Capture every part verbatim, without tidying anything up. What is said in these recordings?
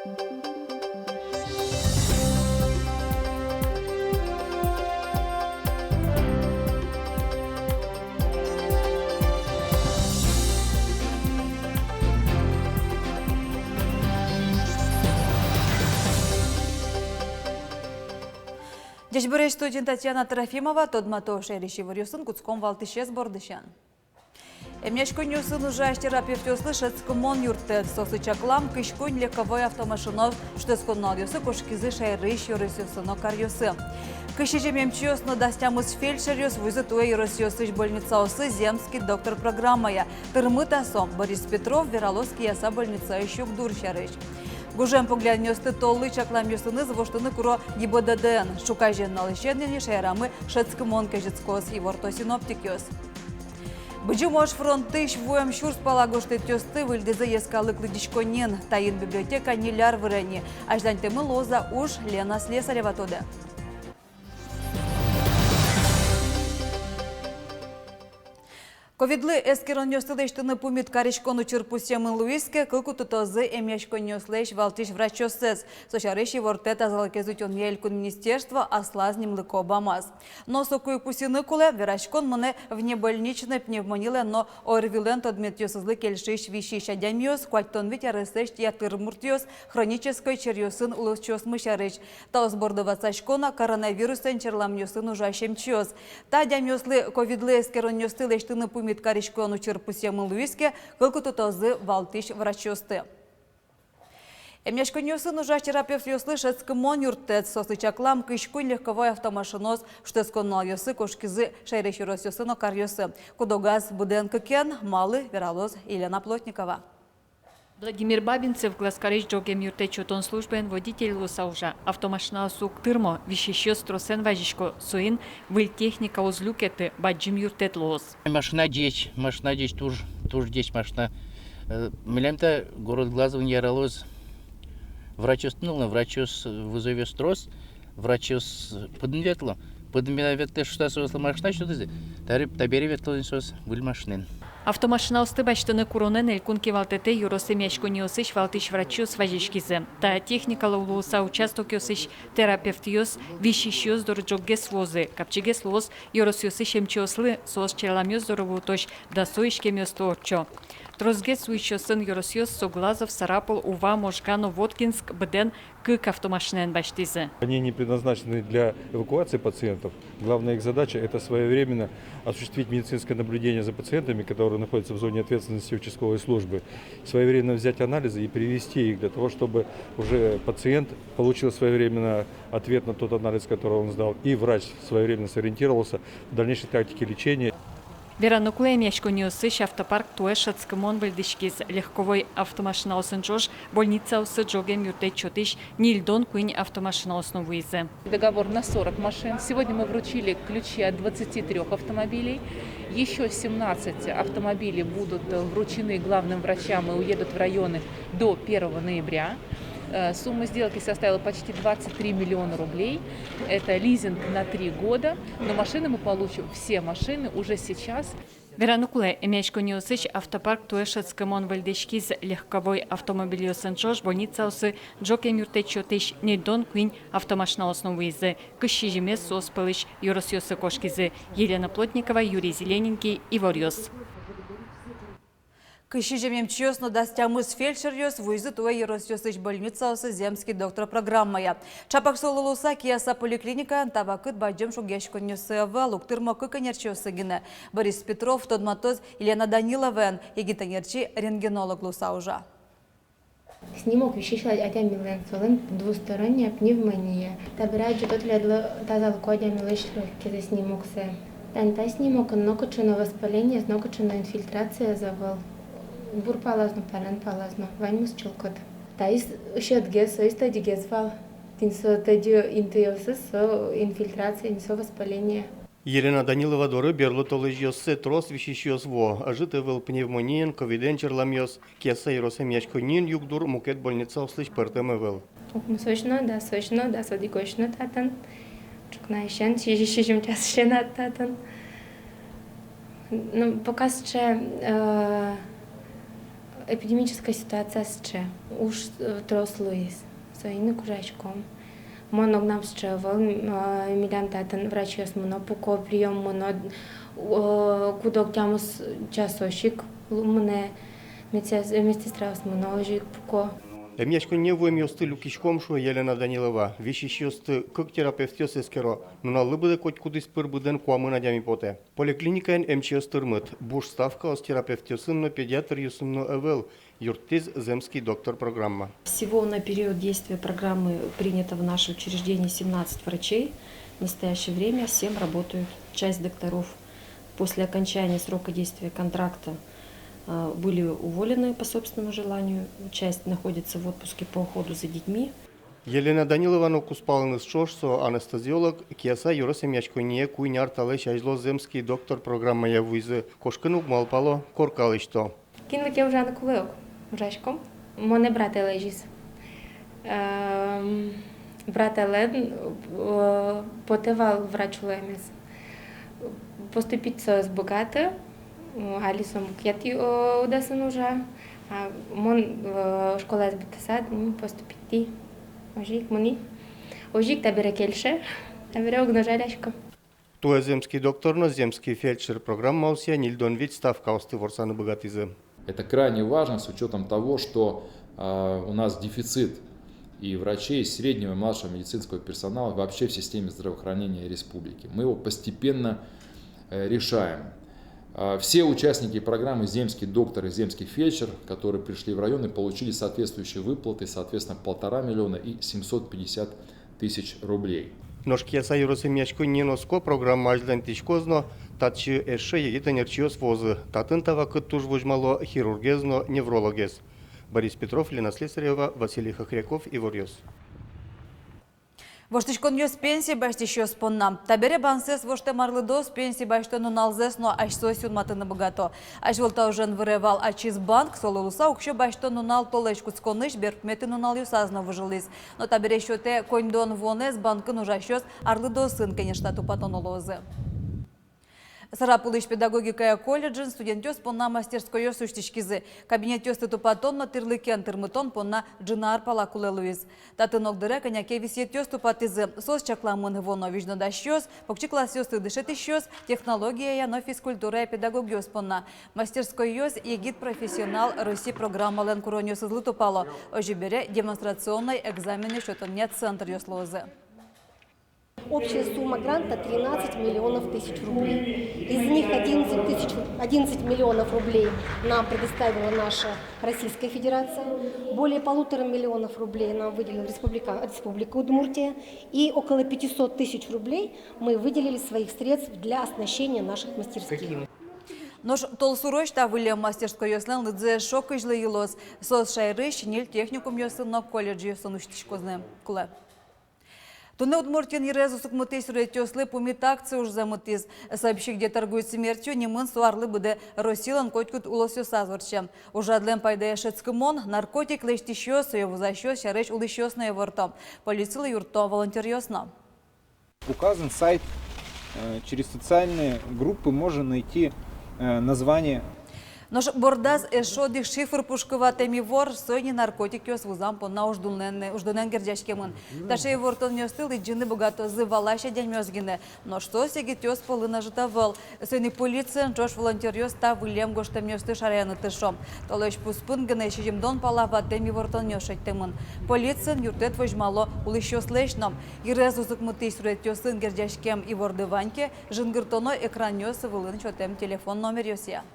Ӟечбуресь! Студиын Татьяна Трофимова. Тодмато шаерысь иворъёсын. Кутском валтӥсез бордысен. Эмъяськонниосын ужась терапевтъёслы шӧдскымон юрттэт. Соослы чаклам кызь куинь легковой автомашинаос. Шутэтскон нуналъёсы кошкизы шаерысь ёросъёсы но каръёсы. Кызь сизьым эмчиос но дас тямыс фельдшеръёс вуизы туэ ёросъёсысь больницаосы «Земский доктор» программая. Тырмыт-а со? Борис Петров вералоз Кияса больницаысь югдур сярысь. Гужем поглянъёсты толлы чакламъёсыныз воштыны куро ГИБДД-ын. Ӵуказе нуналысен ини шаерамы шӧдскымон кезьытскоз, иворто синоптикъёс. Быдӟым ож фронтысь вуэм сюрс пала гожтэтъёсты выльдӥзы йӧскалык лыдӟиськонниын. Таин библиотека ньыль ар вырэ ини. Азьланьтэмын луоз-а уж, Лена Слесарева тодэ. Ковидлы эскеронъёсты лэсьтыны пумит кариськон учыр пусъемын луиз ке, кыл кутытозы эмъяськонниослэсь валтӥсь врачъёссэс. Со сярысь ивортэ тазалыкез утёнъя элькун министерство аслаз нимлыко бамаз. Но соку ик пусйыны кулэ, вераськон мынэ внебольничной пневмонилэн но ОРВИлэн тодметъёсызлы кельшись висись адямиос, куатьтон вить аресэсь ятыр муртъёс, хронической черъёсын улӥсьёсмы сярысь. Таос борды ватсасько на коронавирусэн черламъёсын ужась эмчиос. Та адямиослы ковидлы эскеронъёсты лэсьтыны пумит кариськон учыр пусъемын луиз ке, кыл кутытозы валтӥсь врачъёсты. Эмъяськонниосын ужась терапевтъёслы шӧдскымон юрттэт. Соослы чаклам кызь куинь легковой автомашинаос. Шутэтскон нуналъёсы кошкизы шаерысь ёросъёсы но каръёсы. Куд-огаз быдэн кыкен. Малы, вералоз Елена Плотникова. Владимир Бабинцев Глазкарысь ӝоген юрттэт сётон службаын водитель луыса ужа. Автомашинаос уг тырмо, висисьёс тросэн вазисько, соин выль техника уз люкеты, бадӟым юрттэт луоз. Машина ӟеч, машина ӟеч, туж, туж ӟеч машина. Э, милям та город Глазовын яралоз врачъёсты нуллыны, врачъёс, э, вызовъёс трос, врачъёс пыдын ветло. Пыдын ветлыса соослы машина сётӥзы, табере, табере ветло ини соос выль машинаен. Автомашинаосты басьтыны куронэн элькун кивалтэтэ ёрос эмъяськонниосысь валтӥсь врачъёс вазиськизы. Та техникалы луыса участокъёсысь терапевтъёс висисьёс доры ӝоггес вуозы. Капчигес луоз ёросъёсысь эмчиослы, соос черламъёс доры вуытозь дасо иськемъёсты ортчо. Тросгес вуисьёсын ёросъёс со Глазов, Сарапул, Ува, Можга но Воткинск быдэн кык автомашинаен басьтӥзы. Они не предназначены для эвакуации пациентов. Главная их задача — это своевременно осуществить медицинское наблюдение за пациентами, которые находятся в зоне ответственности участковой службы, своевременно взять анализы и привезти их для того, чтобы уже пациент получил своевременно ответ на тот анализ, который он сдал, и врач своевременно сориентировался в дальнейшей тактике лечения. Вераны кулэ, эмъяськонниосысь автопарк туэ шӧдскымон выльдӥськиз. Легковой автомашинаосын ӵош больницаосы ӝоген юрттэт сётӥсь ньыльдон куинь автомашинаос но вуизы. Договор на сорок машин. Сегодня мы вручили ключи от двадцати трёх автомобилей. Ещё семнадцать автомобилей будут, э, вручены главным врачам и уедут в районы до первого ноября. Э, сумма сделки составила почти двадцать три миллиона рублей. Это лизинг на три года. Но машины мы получим, все машины уже сейчас. Вераны кулэ, эмъяськонниосысь автопарк туэ шӧдскымон выльдӥськиз. Легковой автомобильёсын ӵош больницаосы ӝоген юрттэт сётӥсь ньыльдон куинь автомашинаос но вуизы. Кызь сизьымез соос пӧлысь ёросъёсы кошкизы. Елена Плотникова, Юрий Зелененький, «Иворъёс». Кызь сизьым эмчиос но дас тямыс фельдшеръёс вуизы туэ ёросъёсысь больницаосы «Земский доктор» программая. Чапак солы луыса Кияса поликлиникаын та вакыт бадӟым шугъяськонъёссы ӧвӧл, уг тырмо кык ӧнерчиоссы гинэ. Борис Петров тодматоз Елена Даниловаен, егит ӧнерчи рентгенолог луыса ужа. Снимок висись адямилэн, солэн двусторонняя пневмония. Табере адӟытод, тӥледлы тазалыко адямилэсь лёгкиез снимоксэ. Тани та снимокын нокыӵе но воспалениез, нокыӵе но инфильтрациез ӧвӧл. Бур палаз но, палэн палаз но, ваньмыз чылкыт. Таиз ӧжытгес, соиз тӧдьыгес вал. Тӥни со тӧдьы интыосыз, со инфильтрация, тӥни со воспаление. Елена Данилова доры берло толэзьёссэ трос висисьёс вуо. Ӧжыт ӧвӧл пневмониен, ковидэн черламъёс. Кияса ёрос эмъяськонниын югдур мукет больницаослэсь пӧртэм ӧвӧл. Укмысозь но, дасозь но, дас одӥгозь но татын. Ӵукнаысен, сизьым, сизьым часысен но татын. Ну, пока сыӵе, э, Эпидемическая ситуация сыӵе, уж, э, трос луиз, соин ик ужаськом. Мон огнам сыӵе ӧвӧл, м, а, милям татын врачъёс мыно, пуко, приём мыно, э, куд-ог тямыс часозь ик лу-, мынэ, медсес-, медсестраос мыно, озьы ик пуко. Эмъяськонние вуэмъёсты люкиськом, шуэ Елена Данилова. Висисьёсты кык терапевтъёс эскеро. Нуналлы быдэ котькудӥз пыр быдэн куамын адями потэ. Поликлиникаын эмчиос тырмыт. Буш ставкаос терапевтъёсын но, педиатръёсын но ӧвӧл, юрттӥз «Земский доктор» программа. Всего на период действия программы принято в наше учреждение семнадцать врачей. В настоящее время семь работают. Часть докторов после окончания срока действия контракта, а, были уволены по собственному желанию, часть находится в отпуске по уходу за детьми. Елена Данилова но кузпалыныз ӵош, со анестезиолог, Кияса ёрос эмъяськонние куинь ар талэсь азьло «Земский доктор» программая вуизы. Кошкыны уг малпало, корка лэсьто. Кинлы ке ужаны кулэ ук, ужаськом. Монэ брат элезиз. Эм, брат элен, э, потэ вал врач луэмез. Поступить со ӧз быгаты, м, али со мукет, э, удысын ужа. А мон, э, школаез быдтыса, м, поступить ти. Озьы ик мынӥ. Озьы ик табере кельше, табере уг но жаляськы. Туэ «Земский доктор» но «Земский фельдшер» программаосъя ньыльдон вить ставкаосты ворсаны быгатӥзы. Это крайне важно с учётом того, что, а, у нас дефицит и врачей, и среднего, и младшего медицинского персонала вообще в системе здравоохранения республики. Мы его постепенно, э, решаем. А, все участники программы «Земский доктор» и «Земский фельдшер», которые пришли в районы, получили соответствующие выплаты, соответственно, полтора миллиона и семьсот пятьдесят тысяч рублей. Нош Кияса ёрос эмъяськонние но оско, программа азьланьтӥськоз но, татчы эшшо егит ӧнерчиос вуозы. Татын та вакытэ туж возьмало хирургез но неврологез. Борис Петров, Лена Слесарева, Василий Хохряков, «Иворъёс». Воштӥськонъёс пенсие басьтӥсьёс понна. Табере бансэс воштэм арлыдоос пенсие басьтон нуналзэс но асьсэос юнматыны быгато. Азьвыл та ужен выре вал ачиз банк, солы луыса уксё басьтон нунал толэзь кутсконысь берпуметӥ нуналъёсаз но выжылӥз. Но табере сётэ, коньдон вуонэз банкын ужасьёс арлыдоосын кенешыса тупатоно луозы. Сарапулысь педагогикая колледжын студентъёс понна мастерскойёс усьтӥськизы. Кабинетъёсты тупатон но тӥрлыкен тырмытон понна ӝыны ар пала кулэ луиз. Татын огдыре кӧня ке висъетъёс тупатӥзы. Соос чакламын вуоно визьнодасьёс, покчи классъёсты дышетӥсьёс, технологияя но физкультурая педагогъёс понна. Мастерскойёс «Егит профессионал» Россиысь программалэн куронъёсызлы тупало. Озьы бере, демонстрационной экзаменъёс сётонъя центръёс луозы. Общая сумма гранта тринадцать миллионов тысяч рублей. Из них одиннадцать тысяч, одиннадцать миллионов рублей нам предоставила наша Российская Федерация. Более полутора миллионов рублей нам выделила республика, Республика Удмуртия. И около пятисот тысяч рублей мы выделили своих средств для оснащения наших мастерских. Нош толсурозь та выллем мастерскойёслэн лыдзы эшшо кызьлы йылоз. Соос шаерысь ньыль техникумъёсын но колледжъёсын усьтӥськозы кулэ. Туннэ Удмуртиын йырез усыкмытӥсь суретъёслы пумит акция ужзэ мытӥз. «Сообщи, где торгуют смертью» нимын со арлы быдэ Россилэн котькуд улосъёсаз ортче. Ужрадлэн пайдаез шӧдскымон: наркотик лэсьтӥсьёс, сое вузасьёс сярысь улӥсьёс но иворто, полицилы юртто волонтёръёс но. Указан сайт, э, через социальные группы можно найти, э, название. Нош бордаз эшшо одӥг шифр пушкы ватэм ивор, со ини наркотикъёс вузам понна уждунэн, уждунэн герӟаськемын. Таӵе ивортонъёсты лыдӟыны быгатозы валась адямиос гинэ, нош соос егитъёс пӧлын ӧжыт ӧвӧл. Соин ик полициен ӵош волонтёръёс та выллем гожтэмъёсты шараяны тыршо. Толэзь пуспын гинэ сизьымдон пала ватэм ивортонъёс шедьтэмын. Полициын юрттэт возьмало улӥсьёслэсь но. Йырез усыкмытӥсь суретъёсын герӟаськем иворды вань ке, жингыртоно экранъёс вылын сётэм телефон номеръёсъя.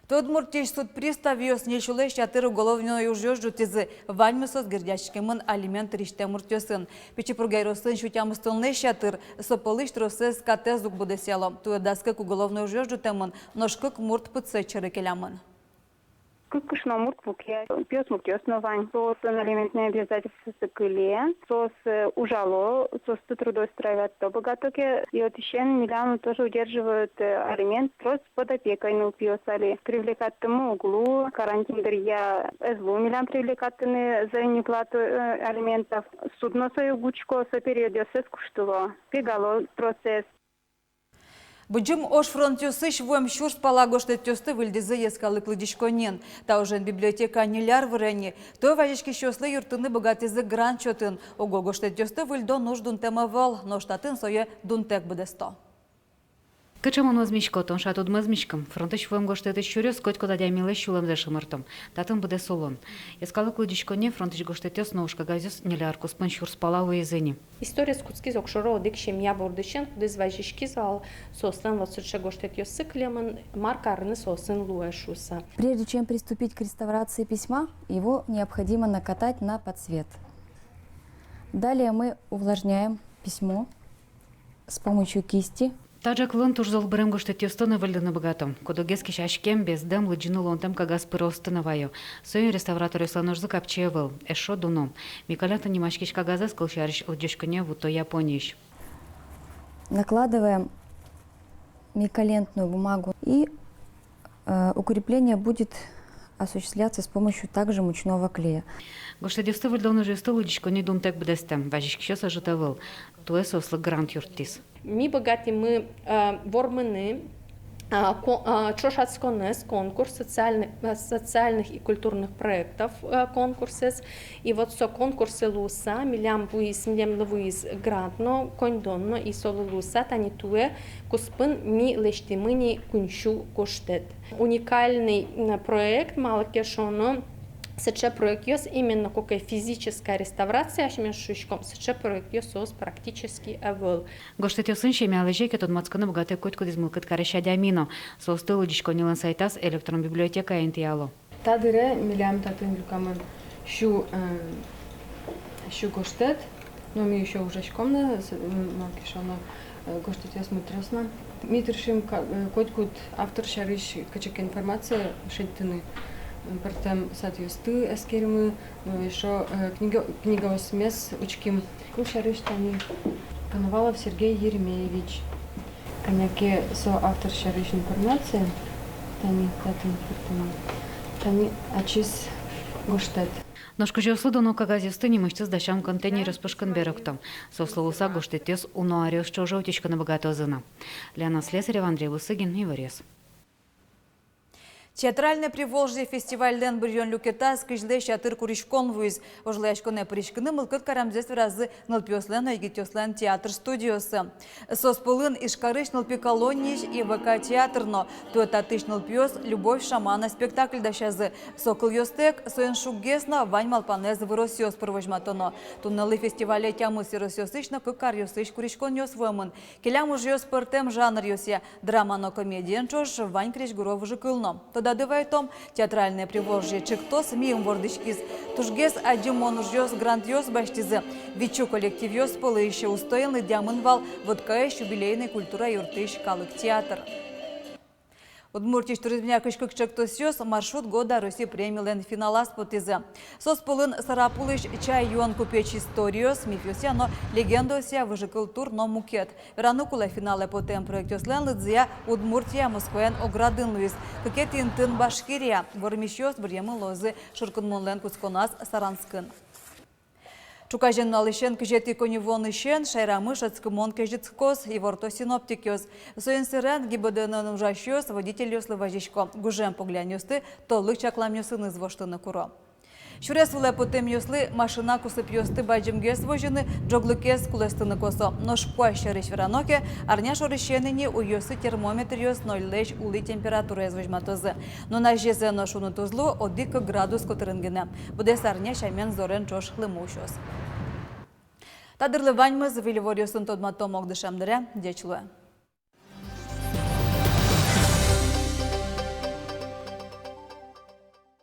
Туэ Удмуртиысь суд приставъёс ньыль сюлэсь ятыр уголовной ужъёс ӝутӥзы. Ваньмыз соос герӟаськемын алимент тырисьтэм муртъёсын. Пичи Пурга ёросын сю тямыстонлэсь ятыр, со пӧлысь тросэз катэз уг быдэсъяло. Туэ дас кык уголовной ужъёс ӝутэмын, нош кык мурт пытсэт сьӧры келямын. Кык кышномурт пуке, пиосмуртъёс но вань. Соослэн алиментной обязательствооссы кыле, соос, э, ужало, соосты трудоустраиваться быгато ке, и отысен милям тоже удерживают, э, алимент, трос под опекой нылпиос али. Привлекать карыны уг лу, карантин дыръя ӧз лу милям привлекать карыны за неуплату, э, алиментов. Суд но сое уг учко, со периодъёссэс куштыло, пегало тросэз. Быдӟым ож фронтъёсысь вуэм сюрс пала гожтэтъёсты выльдӥзы йӧскалык лыдӟиськонниын. Та ужен библиотека ньыль ар выре ини. Туэ вазиськисьёслы юрттыны быгатӥзы грант сётыны. Уго гожтэтъёсты выльдон уж дунтэм ӧвӧл, нош татын сое дунтэк быдэсто. Кыӵе мон мӧзмисько, тон шат уд мӧзмиськы. Фронтысь вуэм гожтэтысь сюрес котькуд адямилэсь сюлэмзэ шымырто. Татын быдэс улон. Йӧскалык лыдӟиськонние фронтысь гожтэтъёс но уж кагазъёс ньыль ар куспын сюрс пала вуизы ини. Историез кутскиз огшоры одӥг семья бордысен, кудӥз вазиськиз вал, соослэн вот сыӵе гожтэтъёссы кылемын, мар карыны соосын луэ шуыса. Прежде чем приступить к реставрации письма, его необходимо накатать на подсвет. Далее мы увлажняем письмо с помощью кисти. Та ӝӧк вылын туж зол бырем гожтэтъёсты но выльдыны быгато. Куд-огез кесяськем, бездэм, лыдӟыны луонтэм кагаз пыроосты но вайо. Соин реставраторъёслэн ужзы капчи ӧвӧл, эшшо дуно. Микалентон нимаськись кагазэз, кылсярысь, лыдӟиськонние вутто Япониысь. Накладываем микалентную бумагу и, э, укрепление будет осуществляться с помощью также мучного клея. Гожтэтъёсты выльдон ужъёсты лыдӟиськонни дунтэк быдэстэ, вазиськисьёс ӧжыт ӧвӧл. Туэ соослы грант юрттӥз. Ми быгатӥмы, э, вормыны, э, ко-, э, ӵошатсконэз, конкурс социальных, э, социальных и культурных проектов, э, конкурсэз. И вот со конкурсы луыса, милям вуиз, милемлы вуиз грант но, коньдон но, и солы луыса тани туэ куспын ми лэсьтӥмы ини куинь сю гожтэт. Уникальный, м, проект, малы ке шуоно, сыӵе проектъёс именно куке физическая реставрация, асьмеос шуиськом, сыӵе проектъёс соос практически ӧвӧл. Гожтэтъёсын семьялэсь ке тодматскыны быгатэ котькудӥз мылкыд карись адями но. Соосты лыдӟиськоннилэн сайтаз электрон библиотекае интыяло. Та дыре милям татын люкамын сю, э, сю гожтэт, но ми ещё ужаськом на, с-, м, малы ке шуоно, э, гожтэтъёсмы трос на. Ми тыршим ка-, э, котькуд автор сярысь кыӵе ке информация шедьтыны, м, пӧртэм сайтъёсты эскеримы, но ещё, э, книга, книгаосмес учким. Ку сярысь тани Коновалов Сергей Еремеевич. Кӧня ке со автор сярысь информация, тани татын пыртэмын, тани ачиз гожтэт. Нош кузёослы дуно кагазъёсты нимысьтыз дасям контейнеръёс пушкын берыкто. Соослы луыса гожтэтъёс уно аръёс ӵоже утиськыны быгатозы на. Лена Слесарева, Андрей Бусыгин, «Иворъёс». «Театральное Приволжье» фестивальлэн быръён люкетаз кызьлэсь ятыр куриськон вуиз. Ожлэсь куноэ пыриськыны мылкыд каремзэс веразы нылпиослэн но егитъёслэн театр студиоссы. Соос пӧлын Ижкарысь нылпи колониысь ИВК театр но. Туэ татысь нылпиос «Любовь шамана» спектакль дасязы. Со кылъёстэк, соин шуггес но вань малпанэз выросъёс пыр возьматоно. Туннэлы фестивале тямыс ёросъёсысь но кык каръёсысь куриськонъёс вуэмын. Келям ужъёс пӧртэм жанръёсъя, драма но комедиен ӵош вань крезьгуро выжыкыл но. Тодады вайтом, «Театральное Приволжье» ӵектос миым вордӥськиз. Тужгес адӟымон ужъёс грантъёс басьтӥзы. Витьсю коллективъёс пӧлысь устоен лыдъямын вал Воткаысь юбилейной культура юртысь калык театр. Удмуртиысь туризмъя кызь кык ӵектосъёс «Маршрут года» Россия премилэн финалаз потӥзы. Соос пӧлын Сарапулысь чай юон купеч историос, мифъёсъя но легендаосъя выжыкыл тур но мукет. Вераны кулэ, финалэ потэм проектъёслэн лыдзыя Удмуртия Москваен ог радын луиз. Кыкетӥ интын Башкирия. Вормисьёс быръемын луозы шуркынмонлэн кутсконаз Саранскын. Ӵуказе нуналысен кызетӥ коньывуонысен шаерамы шӧдскымон кезьытскоз, иворто синоптикъёс. Соин сэрен ГИБДД-ын ужасьёс водительёслы вазисько: гужем поглянъёсты толлы чакламъёсыныз воштыны куро. Сюрес вылэ потэмъёслы машина кусыпъёсты бадӟымгес возьыны, ӝоглыкез кулэстыны косо. Нош куазь сярысь верано ке, арня шорысен ини уйёсы термометръёс нольлэсь улӥ температураез возьматозы. Нуназезэ но шуныт уз лу, одӥг-кык градус котырын гинэ. Быдэс арня сямен зорен ӵош лымы усёз. Та дырлы ваньмыз. Выль иворъёсын тодматом ог дышем дыре. Ӟеч луэ.